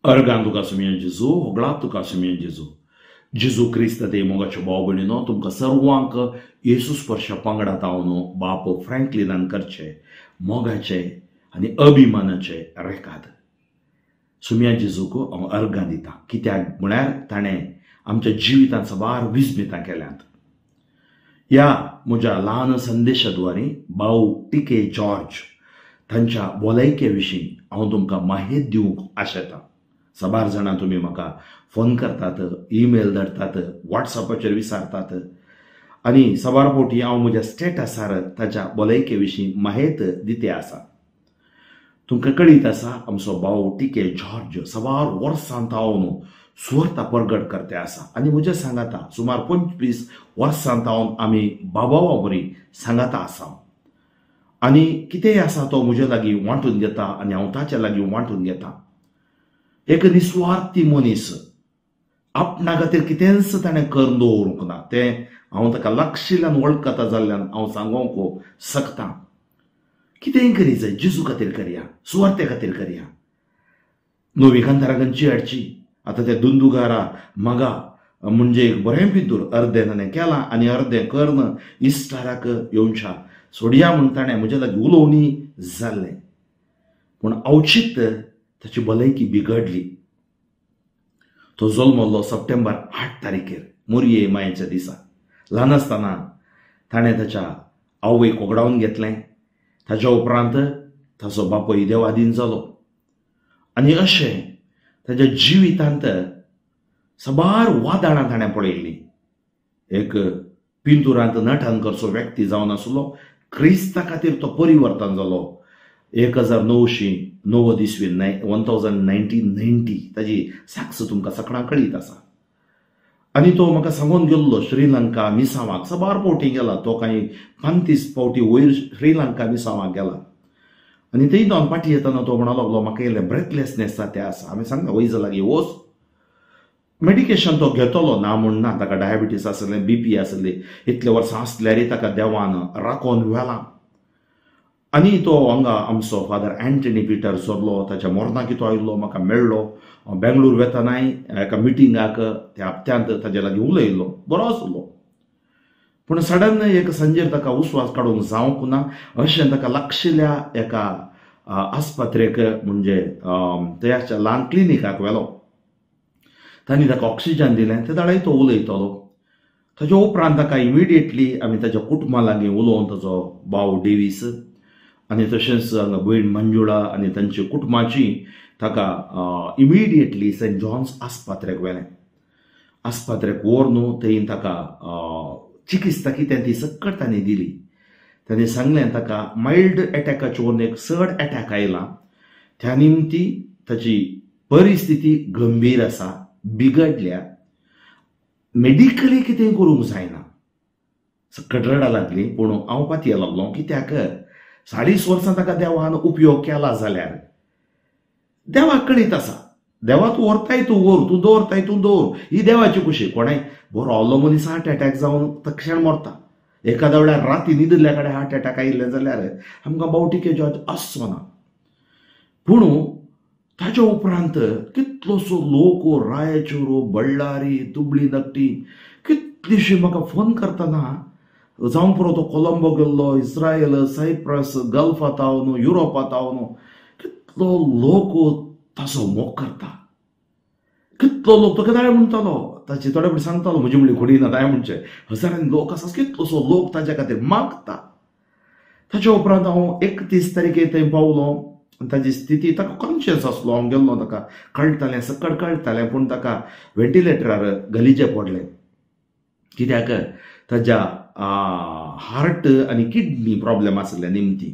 Organ तुका सुमया जेजू, होगळात तुका सुमया जेजू. जेजू क्रिस्त ते मोगाच्यो भाव भयणीनो, तुमकां सर्वांक येसू स्पर्श पंगडात हांव बाप फ्रँकलिनान करचे मोगाचे आनी अभिमानाचे रेकाद. सुमया जेजूक हांव अर्गां दिता, कित्याक म्हळ्यार ताणें आमच्या जिवितांत साबार विस्मितां केल्यांत. ह्या म्हज्या ल्हान संदेशा द्वारे भाऊ टी के जॉर्ज तांच्या भलायके विशीं हांव तुमकां माहिती दिवंक आशेतां. साबार जाणां तुमी म्हाका फोन करतात, ईमेल धाडटात, वॉट्सॅपाचेर विचारतात आनी साबार फावटी हांव म्हज्या स्टेटसार ताच्या भलायके विशीं माहिती दिते आसा. तुमकां कळीत आसा, आमचो भाऊ टी के जॉर्ज साबार वर्सां तावन सुवार्ता परगट करते आसा आनी म्हज्या सांगाता सुमार 25 वर्सां तावन आमी बाबावा बरी सांगाता आसा आनी कितेंय आसा तो म्हज्या लागीं वांटून घेता आनी हांव ताच्या लागीं वांटून घेता. एक निस्वार्थी मनीस, आपणा खातीर कितेंच ताणें करून दवरूंक ना, तें हांव ताका लागशिल्ल्यान वळखता जाल्ल्यान हांव सांगूंक शकता. कितेंय करी जाय, जेजू खातीर करया, सुवार्ते खातीर करया. नवी कांतारा खंयची हाडची, आतां ते दुंदुगारा मागा म्हणजे एक बरें पिंतूर अर्दें ताणें केलां आनी अर्दें करून इस्टाराक येवच्या सोडया म्हूण ताणें म्हज्या लागीं उलोवणी जाल्लें, पूण अवचीत ताची भलायकी बिगडली. तो जल्मल्लो सप्टेंबर 8 तारीखेर मोरये मायेच्या दिसा. ल्हान आसतना ताणें ताच्या आवयक वगडावन घेतलें. ताच्या उपरांत ताचो बापूय देवादीन जालो आनी अशें ताच्या जिवितांत साबार वादळां ताणें पळयल्लीं. एक पिंतुरांत नटन करचो व्यक्ती जावन आसलो, क्रिस्ता खातीर तो परिवर्तन जालो. 1990 इसवी 1990 ताजी साक्ष तुमकां सगळ्यांक कळीत आसा. आनी तो म्हाका सांगून गेल्लो श्रीलंका मिसांवाक साबार फावटी गेला, तो कांय 35 फावटी वयर श्रीलंका मिसांवाक गेला आनी थंय जावन फाटीं येतना तो म्हणा लागलो म्हाका इल्लें ब्रेथलेसनेस जाता आसा. हांवें सांगलें वयजा लागीं वच, मेडिकेशन तो घेतलो ना म्हूण ना, ताका डायबिटीस आसलें, बीपी आसली, इतले वर्सां आसल्यारय ताका देवान राखोवन व्हेला. आनी तो हांगा आमचो फादर एंटनी पिटर सरलो, ताच्या मोरनाक तो आयिल्लो, म्हाका मेळ्ळो. बेंगलोर वेतनाय एका मिटिंगाक त्या हप्त्यांत ताजे लागीं उलयल्लो, बरो आसलो. पूण सडन एक संजेर ताका उस्वास काडूंक जावंक ना अशें ताका लागशिल्ल्या एका आस्पत्रेक म्हणजे थंयच्या ल्हान क्लिनिकाक व्हेलो. तांणी ताका ऑक्सिजन दिलें, ते दाळय तो उलयतलो. ताच्या उपरांत ताका इमिडिएटली आमी ताच्या कुटुंबा लागीं उलोवन ताचो भाव डेवीस आनी तशेंच हांगा भयण मंजुळा आनी तांच्या कुटुंबाची ताका इमिडिएटली सेंट जॉन्स आस्पत्रेक व्हेलें. आस्पत्रेक व्हरून थंय ताका चिकित्सा कितें ती सक्कट तांणी दिली. तांणी सांगलें ताका मायल्ड एटॅकाचेर व्हरून एक चड एटॅक आयला, त्या निमती ताची परिस्थिती गंभीर आसा, बिगडल्या, मेडिकली कितें करूंक जायना. सक्कट रडा लागली, पूण हांव पातये लागलो कित्याक 40 वर्सां ताका देवान उपयोग केला जाल्यार देवाक कळीत आसा, देवा तूं व्हरताय तूं व्हर, तूं दवरताय तूं दवर, ही देवाची खुशी. कोणाय बरो आहलो मनीस हार्ट एटॅक जावन तक्षण मरता, एखाद्या वेळार राती न्हिदिल्ल्या कडेन हार्ट एटॅक आयिल्लें जाल्यार आमकां भाऊ टी के जॉर्ज आसचो ना. पूण ताच्या उपरांत कितलोसो लोक रायचूर, बळ्ळारी, दुबळी नकटी कितलीशी म्हाका फोन करतना जावंक पुरो. तो कोलंबो गेल्लो, इस्रायल, सायप्रस, गल्फांत हांव, युरोपांत हांव, कितलो लोक ताचो मोग करता, कितलो लोक. तो केदाळे म्हणटालो, ताचे थोडे फावटी सांगतालो म्हजी म्हणली घोडी ना, काय म्हणचें हजारांनी लोक आसा, कितलोसो लोक ताच्या खातीर मागता. ताच्या उपरांत हांव 31 तारखेर थंय पावलो. ताजी स्थिती ताका कॉन्शियस आसलो, हांव गेल्लो, ताका कळटालें, सकट कळटालें, पूण ताका व्हेंटिलेटरार गलीचें पडलें कित्याक ताज्या हार्ट आनी किडनी प्रॉब्लेम आसले निमती.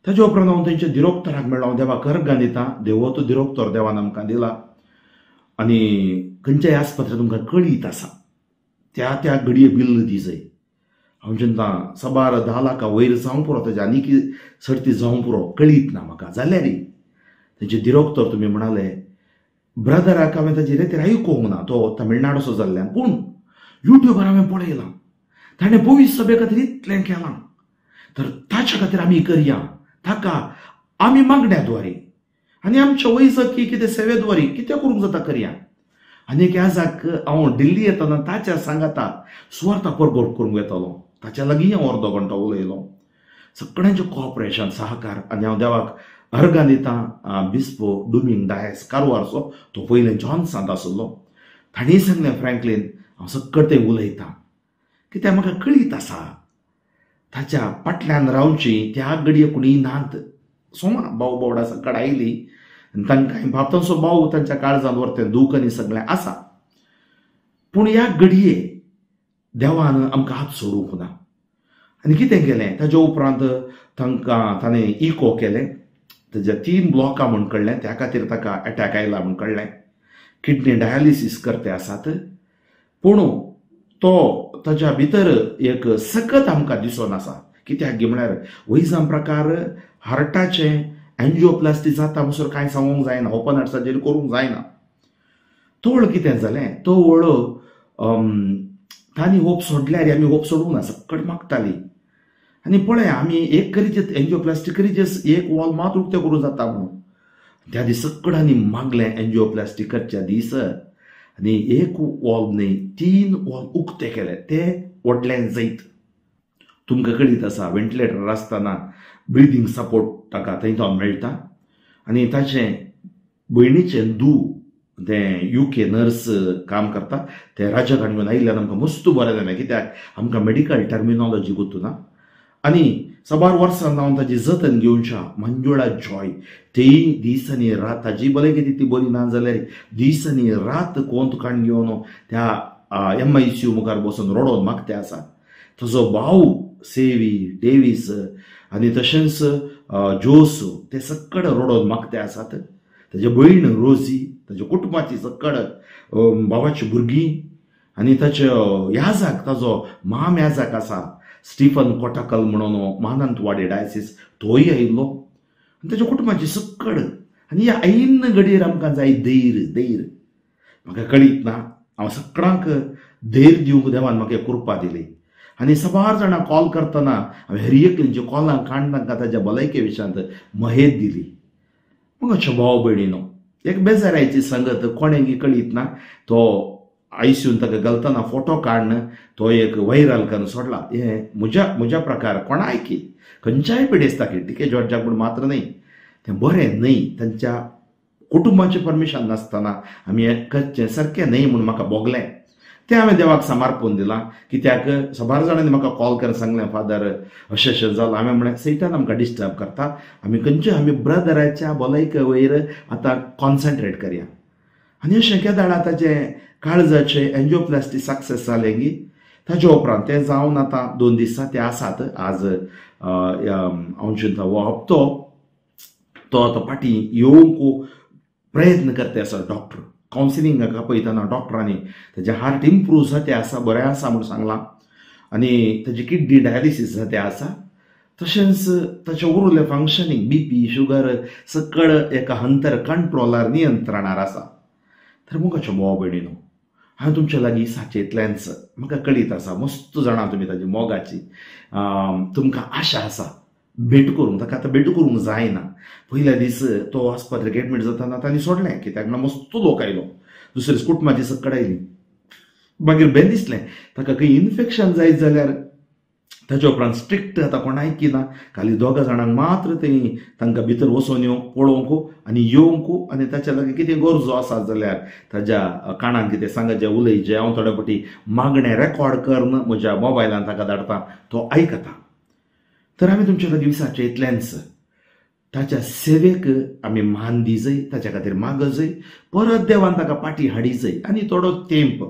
ताच्या उपरांत हांव तेंच्या दिरोक्तराक मेळ्ळो. हांव देवाक अर्गां दिता, देव तो दिरोक्तर देवान आमकां दिला आनी खंयच्याय आस्पत्रे तुमकां कळीत आसा त्या त्या घडये बिल्ल दी जाय. हांव चिंता साबार 10 लाखां वयर जावंक पुरो, ताजे आनीक सर्ती जावंक पुरो, कळीत ना म्हाका. जाल्यार तेंचे दिरोक्तर तुमी म्हणाले ब्रदराक हांवें ताजी रेतीर आयकूंक ना, तो तमिळनाडूचो जाल्ल्यान, पूण युट्यूबार हांवें पळयलां ताणें पवित्र सभे खातीर इतलें केलां, तर ताच्या खातीर आमी करया. ताका आमी मागण्या द्वारे आनी आमच्या वैजकी कितें सेवेद्वारी कितें करूंक जाता करया. आनी एक याजाक हांव दिल्ली येतना ताच्या सांगाता सुवार्ता परगट करूंक येतालो, ताच्या लागीं हांव अर्दो घंटो उलयलो. सगळ्यांचें कॉपरेशन सहकार. आनी हांव देवाक अर्गां दिता बिस्पो डुमींग डायस कारवारचो, तो पयलें जॉन्सांत आसलो, तांणी सांगलें फ्रँकलीन हांव सक्कड तें उलयतां कित्याक म्हाका कळीत आसा ताच्या फाटल्यान रावची त्या घडये कोणी नात. सोमा भाव बावडा सक्कड आयली आनी तांकां बाप तांचो भाव तांच्या काळजांत व्हरतें दूख आनी सगळें आसा, पूण ह्या घडये देवान आमकां हात सोडूंक ना. आनी कितें केलें ताज्या उपरांत तांकां ताणें इको केलें, ताज्या 3 ब्लॉकां म्हूण कळ्ळें, त्या खातीर ताका एटॅक आयला म्हूण कळ्ळें. किडनी डायलिसीस करते आसात, पूण तो ताज्या भितर एक सकत आमकां दिसून आसा. कित्याक गी म्हळ्यार वैजां प्रकार हार्टाचें एन्जियोप्लास्टी जाता म्हणसर कांय सांगूंक जायना, ओपन हार्ट सर्जरी करूंक जायना. तोवळ कितें जालें, तोवळ तांणी होप सोडल्यार आमी होप सोडूंक ना, सक्कड मागताली. आनी पळय आमी एक करीचें एन्जियोप्लास्टी करीचें एक वॉल मात उक्तें करूं जाता म्हणून त्या दीस सक्कडांनी मागलें एन्जियोप्लास्टी करच्या दीस, आनी एक वॉल न्हय 3 वॉल उक्ते केले, ते व्हडलें जैत. तुमकां कळीत आसा व्हेंटिलेटर आसतना ब्रिदींग सपोर्ट ताका थंय तो मेळटा. आनी ताचें भयणीचें दू तें युके नर्स काम करता, तें राजा घेवन आयिल्ल्यान आमकां मस्त बरें जालें, कित्याक आमकां मेडिकल टर्मिनॉलॉजी गुत्तू ना. आनी साबार वर्सां जावन ताजी जतन घेवच्या मंजुळा जॉय तेय दीस आनी रात ताजी भले कितें ती बरी ना जाल्यार दीस आनी रात कोंत काण घेवन त्या MICU मुखार बसून रडोन मागते आसा. ताजो भाव सेवी डेवीस आनी तशेंच जोस ते सक्कड रडोन मागते आसात. ताजे भयण रोजी, ताज्या कुटुंबाची सक्कड भावाची भुरगीं आनी ताचे याजाक ताजो माम याजाक आसा स्टीफन कोटाकल म्हणून मानंतवाडी डायसीस तोय आयिल्लो आनी ताच्या कुटुंबाची सक्कड. आनी ह्या ऐन घडयेर आमकां जाय धैर्य, धैर्य म्हाका कळीत ना, हांव सगळ्यांक धैर्य दिवंक देवान म्हाका कृपा दिली. आनी साबार जाणां कॉल करतना हांवें हर एकल्यांच्या कॉलांक काडून तांकां ताज्या भलायके विशयांत महेत दिली. मग भाव भयणीनो एक बेजारायची संगत कोणें कळीत ना, तो आयसीयून ताका घालतना फोटो काडून तो एक व्हायरल करून सोडला. हें म्हज्या म्हज्या प्रकार कोणाय की खंयच्याय पिडेस्ताक टिके जॉर्जाक म्हूण मात्र न्हय, तें बरें न्हय. तांच्या कुटुंबाचें परमिशन नासतना आमी हें करचें सारकें न्हय म्हूण म्हाका भोगलें, तें हांवें देवाक समर्पून दिलां. कित्याक साबार जाणांनी म्हाका कॉल करून सांगलें फादर अशें अशें जालां. हांवें म्हणलें सैतान आमकां डिस्टर्ब करता, आमी खंयच्या आमी ब्रदराच्या भलायके वयर आतां कॉन्सन्ट्रेट करया. आनी अशें केदाळा ताजें काळजाचें एन्जियोप्लास्टी सक्सेस जालें गी ताज्या उपरांत तें जावन आतां 2 दिसां ते आसात. आज हांव चिंता हो हप्तो तो आतां फाटीं येवंक प्रयत्न करता आसा. डॉक्टर कावन्सिलिंगाक आपयतना डॉक्टरांनी ताजें हार्ट इम्प्रूव जाते आसा, बरें आसा म्हूण सांगलां आनी ताजी किडनी डायलिसीस जाते आसा. तशेंच ताचें उरलें फंक्शनींग बीपी शुगर सकळ एका हंतर कंट्रोलार नियंत्रणार आसा. तर मुखाच्या भाव भयणीनो हांव तुमच्या लागीं साचेंतल्यानच म्हाका कळीत आसा मस्त जाणां तुमी ताजी मोगाची, तुमकां आशा आसा भेट करूंक, ताका आतां भेट करूंक जायना. पयल्या दीस तो आस्पत्रेक एडमीट जातना तांणी सोडलें कित्याक म्हणल्यार मस्त लोक आयलो, दुसरे दीस कुटुंबाची सक्कड आयली. मागीर बेन दिसलें ताका खंय इन्फेक्शन जायत जाल्यार ताच्या उपरांत स्ट्रिक्ट आतां कोणाक ना, खाली दोगां जाणांक मात्र थंय तांकां भितर वचोन येवंक पळोवंक आनी येवंक आनी ताच्या लागीं कितें गरजो आसा जाल्यार ताज्या कानान कितें सांगचें उलयचें. हांव थोडे फावटी मागणें रेकॉर्ड करून म्हज्या मोबायलान ताका धाडटा, तो आयकता. तर आमी तुमच्या लागीं विचारचें इतलेंच, ताच्या सेवेक आमी मान दिजय, ताच्या खातीर मागजय, परत देवान ताका पाटी हाडीजय. आनी थोडो तेंप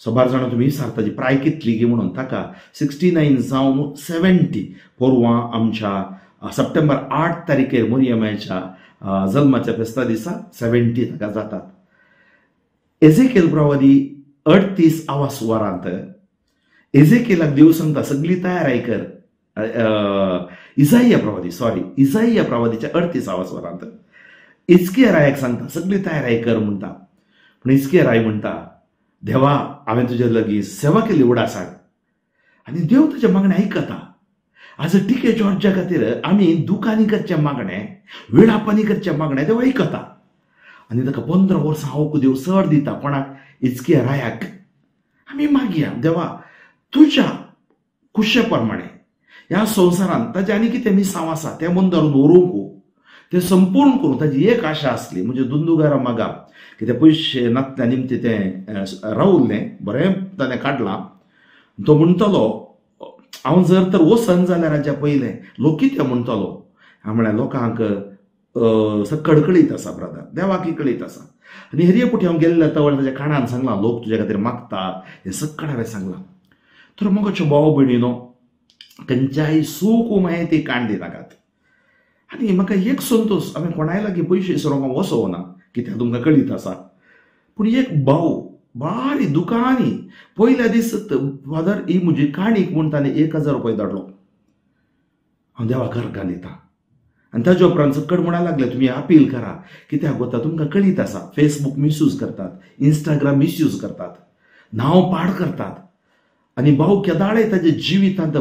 साबार जाणां तुमी विचारता ताजी प्राय कितली गी म्हणून, ताका 69 जावन 70 पोरवां आमच्या सप्टेंबर 8 तारखेर मोरियमाच्या जल्माच्या फेस्ता दिसा 70 ताका जातात. एझेकेल प्रवादी 38 आवास वरांत एझेकेलाक देव सांगता सगळी तयाराय कर. इजाइया प्रवादी, सॉरी, इजाइया प्रवादीच्या 38 आवास वरांत इजकिया रायाक सांगता सगळी तयाराय कर म्हणटा. पूण इजकिया राय म्हणटा देवा हांवें तुज्या लागीं सेवा केली उडासाक, आनी देव तुज्या मागणें आयकता. आज टिके जॉर्जा खातीर आमी दुकानी करचें मागणें, वेळापानी करचें मागणें तें वयकता. आनी ताका 15 वर्सां हांव देव चड दिता कोणाक, इचकिया रायाक. आमी मागया देवा तुज्या कुशे प्रमाणे ह्या संवसारांत ताजें आनी कितें मिसांव आसा तें मुंदारून व्हरूंक, तें संपूर्ण करूं. ताजी एक आशा आसली म्हणजे दुंदुगारा मागा कितें पयशे नातल्या निमते तें रावल्लें बरें ताणें काडलां. तो म्हणटलो हांव जर तर वचन जाल्यार हाज्या पयलें लोक कितें म्हणटलो. हांव म्हळ्यार लोकांक कडकडीत आसा ब्रदर, देवाक कळीत आसा. आनी हेरये पुटी हांव गेल्ल्या तवळ ताज्या काणान सांगलां लोक तुज्या खातीर मागता हें सगळें हांवें सांगलां. तर मोगाच्यो भाव भयणीनो खंयच्याय सूख मागीर ती कांडी नाकात. आनी म्हाका एक संतोश, हांवें कोणाय लागीं पयशे विसरोंक हांव वचोना कित्याक तुमकां कळीत आसा. पूण एक भाव बारी दुकानी पयल्या दीस फादर ही म्हजी काणीक म्हूण ताणें 1000 रुपया धाडलो. हांव देवाक अर्गां दिता. आनी ताज्या उपरांत सकड म्हणा लागले तुमी अपील करा कित्याक वता तुमकां कळीत आसा फेसबूक मिसयूज करतात, इंस्टाग्राम मिसयूज करतात, नांव पाड करतात. आनी भाव केदाळे ताज्या जिवितांत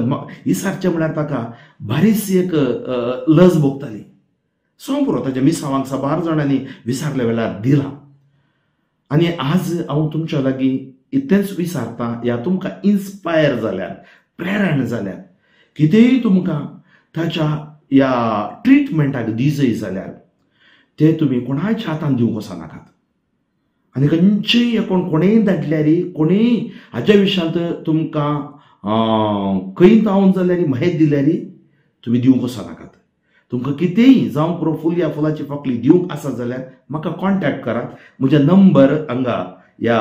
इसारचें म्हळ्यार ताका बारीच एक लज भोगताली. सोंपरो ताज्या मिसावांक साबार जाणांनी विसारल्या वेळार दिला. आनी आज हांव तुमच्या लागीं इतलेंच विसारता, ह्या तुमकां इन्स्पायर जाल्यार, प्रेरण जाल्यार, कितेंय तुमकां ताच्या ह्या ट्रिटमेंटाक दिजय जाल्यार ते तुमी कोणाच्या हातान दिवंक वचनाकात. आनी खंयचेय कोण कोणेय धाडल्यार कोणेय हाज्या विशयांत तुमकां खंय जावन जाल्यार माहिती दिल्यार तुमी दिवंक वचनाकात. तुमकां कितेंय जावं पुरो फूल या फुलाची फाकली दिवंक आसा जाल्यार म्हाका कॉन्टॅक्ट करात. म्हज्या नंबर हांगा ह्या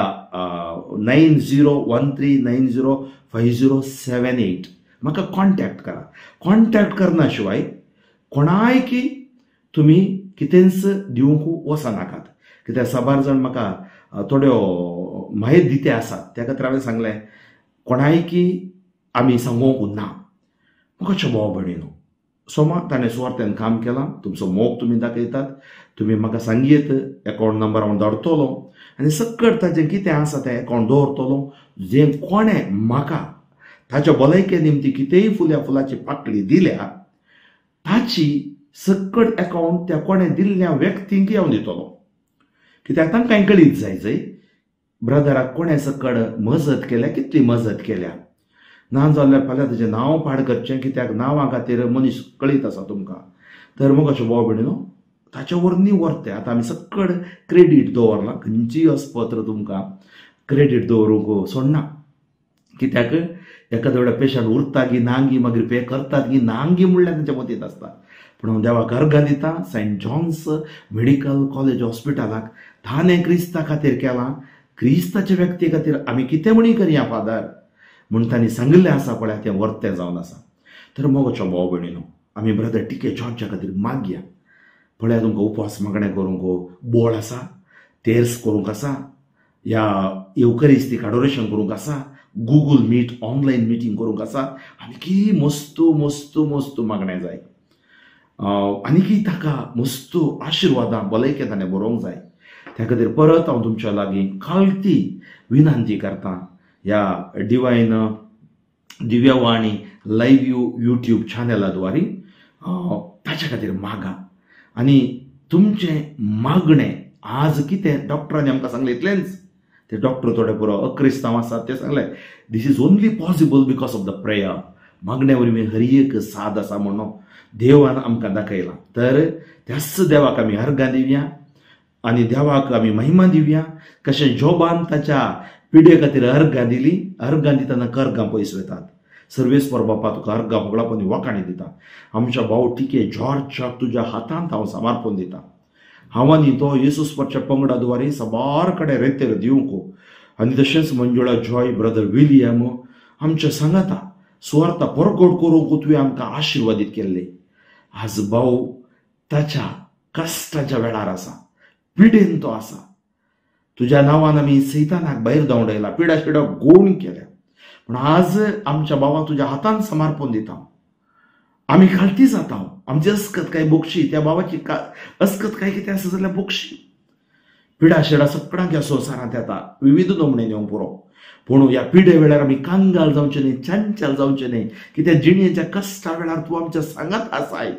9013905078 म्हाका कॉन्टॅक्ट करा. कॉन्टॅक्ट करना शिवाय कोणाय की तुमी कितेंच दिवंक वचनाकात. कित्याक साबार जाण म्हाका थोड्यो माहिती दिते आसात, त्या खातीर हांवें सांगलें कोणाय की आमी सांगूंक ना. म्हाका भाव भयणीनो सोमा ताणें सुवार्थान काम केलां, तुमचो मोग तुमी दाखयतात, तुमी म्हाका सांगयत एकावंट नंबर हांव धाडटलो आनी सकट ताजें कितें आसा तें एकावंट दवरतलो. जें कोणें म्हाका ताच्या भलायके निमती कितेंय फुल्या फुलाची पाकळी दिल्या ताची सकट एकावंट त्या कोणें दिल्ल्या व्यक्तींक हांव दितलो. कित्याक तांकां कळीत जाय जंय ब्रदराक कोणें सकट मजत केल्या, कितली मजत केल्या. ना जाल्यार फाल्यां ताजें नांव पाड करचें, कित्याक नांवा खातीर मनीस कळीत आसा तुमकां. तर मग अशें भाव भयणीनो ताच्या वरवीं व्हरते. आतां आमी सकट क्रेडीट दवरलां, खंयचीय आस्पत्र तुमकां क्रेडीट दवरूंक सोडना. कित्याक एखाद्या वेळार पेशंट उरता की ना गी, मागीर पे करतात की ना गी म्हणल्यार तांच्या मतींत आसता. पूण हांव देवाक अर्गां दिता सेंट जॉन्स मेडिकल कॉलेज हॉस्पिटलाक ताणें क्रिस्ता खातीर केलां, क्रिस्ताच्या व्यक्ती खातीर आमी कितें म्हणी करया फादर म्हूण तांणी सांगिल्लें आसा पळय तें वर्तें जावन आसा. तर मोगाचो भाव भयणीनो आमी ब्रदर टिके जॉर्जा खातीर मागया. पळया तुमकां उपवास मागणें करूंक बोळ आसा, तेर्स करूंक आसा, या येवकरिस्तीक अडोरेशन करूंक आसा, गुगल मीट ऑनलायन मिटींग करूंक आसा. आनी की मस्तू मस्तू मस्तू मागणें जाय आनी की ताका मस्तू आशिर्वादां भलायके ताणें बरोवंक जाय. त्या खातीर परत हांव तुमच्या लागीं खालती विनंती करता ह्या डिवायन दिव्यवाणी लायव्ह यूट्यूब चॅनला द्वारे ताच्या खातीर मागा. आनी तुमचें मागणें आज कितें डॉक्टरांनी आमकां सांगलें इतलेंच, ते डॉक्टर थोडे पुरो अक्रिस्तांव आसात ते सांगलें this is only possible because of the prayer. मागण्या वरवीं हर एक साद आसा म्हणून देवान आमकां दाखयलां. तर त्याच देवाक आमी अर्गां दिवया आनी देवाक आमी महिमा दिवया. कशें जोबान ताच्या पिडे खातीर अर्गां दिली, अर्गां दितना कर्गां पयस वतात. सर्वेस्पर बापा तुका अर्गां होगळापणी वाखाणी दिता. आमच्या भाव टिके जॉर्जाक तुज्या हातांत हांव समर्पण दिता. हांव आनी तो येसुस्परच्या पंगडा द्वारे साबार कडेन रेतेर दिवंक आनी तशेंच मंजुळा जॉय ब्रदर विलियम आमच्या सांगाता सुवार्ता परगट करूंक तुवें आमकां आशिर्वादीत केल्ले. आज भाव ताच्या कश्टाच्या वेळार आसा, पिडेन तो आसा. तुज्या नांवान आमी सैतानाक भायर धांवडायला, पिडा शिडा गोण केल्या. पूण आज आमच्या भावाक तुज्या हातान समर्पण दिता. आमी खालती जाता, आमची अस्कत काय बोगशी, त्या भावाची अस्कत काय कितें आसा जाल्यार बोगशी. पिडा शेडा सगळ्यांक ह्या संवसारांत येता, विविध नमूने नेवंक पुरो. पूण ह्या पिडे वेळार आमी कांगाल जावचें न्हय, चंचल जावचें न्हय, कित्याक जिणेच्या कश्टा वेळार तूं आमच्या सांगात आसाय.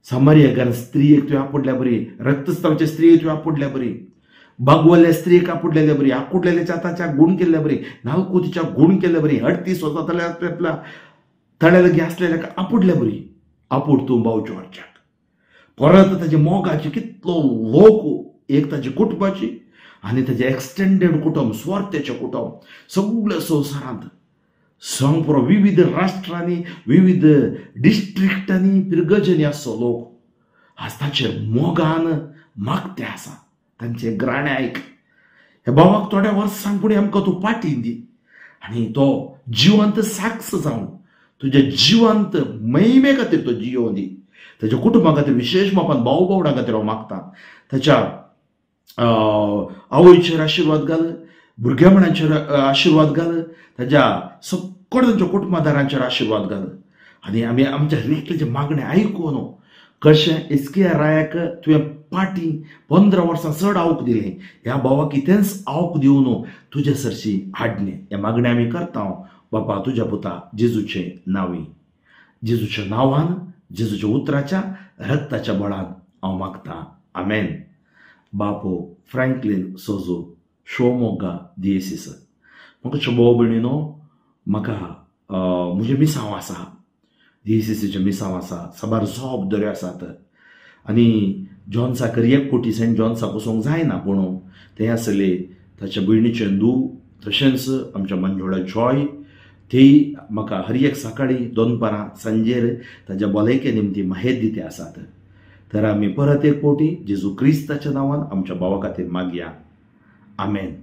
सामारियागार स्त्रियेक तुवें आपुडल्या बरी, रक्तस्रावाच्या स्त्रियेक तुवें आपुडल्या बरी, बागवल्ल्या स्त्रियेक आपुडलेल्या बरी, आकुडलेल्या ताच्या गूण केल्ल्या बरी, नालकुतीच्या गूण केल्ल्या बरी, 38 वर्सां तळ्या तळ्या लागीं आसलेल्या आपुडल्या बरी. आपूड तूं भाव जॉर्जाक. परत ताजे मोगाची कितलो लोक, एक ताजी कुटुंबाची आनी ताजें एक्सटेंडेड कुटुंब, स्वार्थ्याचें कुटुंब सगळ्या संवसारांत सांग पुरो विविध राष्ट्रांनी, विविध डिस्ट्रिक्टांनी, पिरगजांनी आसचो लोक आज ताचे मोगान मागते आसा. तांचे ग्राणे आयक. ह्या भावाक थोड्या वर्सांक फुडें आमकां तूं पाटी दी आनी तो जिवंत साक्ष जावन तुज्या जिवंत महिमे खातीर तो जियोवन दी. ताच्या कुटुंबा खातीर, विशेश मापान भाव भावडां खातीर हांव मागता. ताच्या आवयचेर आशिर्वाद घाल, भुरग्यापणाचेर आशिर्वाद घाल, ताज्या सगळ्या तांच्या कुटुंबादारांचेर आशिर्वाद घाल. आनी आमी आमच्या रिकलेचें मागणें आयकून न्हू कशें इस्किया रायाक तुवें पाटी 15 वर्सां चड आवक दिलें, ह्या भावाक कितेंच आवक दिवन न्हू तुजे सरशी हाडलें. ह्या मागणें आमी करता बापा तुज्या पुता जेजूचे नांवी, जेजूच्या नांवान, जेजूच्या उतराच्या रक्ताच्या बळान हांव मागता. आमेन. बापो फ्रँकलीन सोजो, शिवमोग्गा दियेसीस. म्हाका भाव भयणीनो, म्हाका म्हजें मिसांव आसा, दियेसीचें मिसांव आसा, साबार जबाबदाऱ्यो आसात. आनी जॉन्साक एक कोटी सेंट जॉन्साक वचोंक जायना, पूण तें आसले ताच्या भयणीचें धूव, तशेंच आमच्या मंजुळा जॉय, ती म्हाका हर एक सकाळी, दनपारां, सांजेर ताज्या भलायके निमती माहेत दिते आसात. तर आमी परत एक फावटी जेजू क्रिस्ताच्या नांवान आमच्या भावा खातीर मागया. आमेन.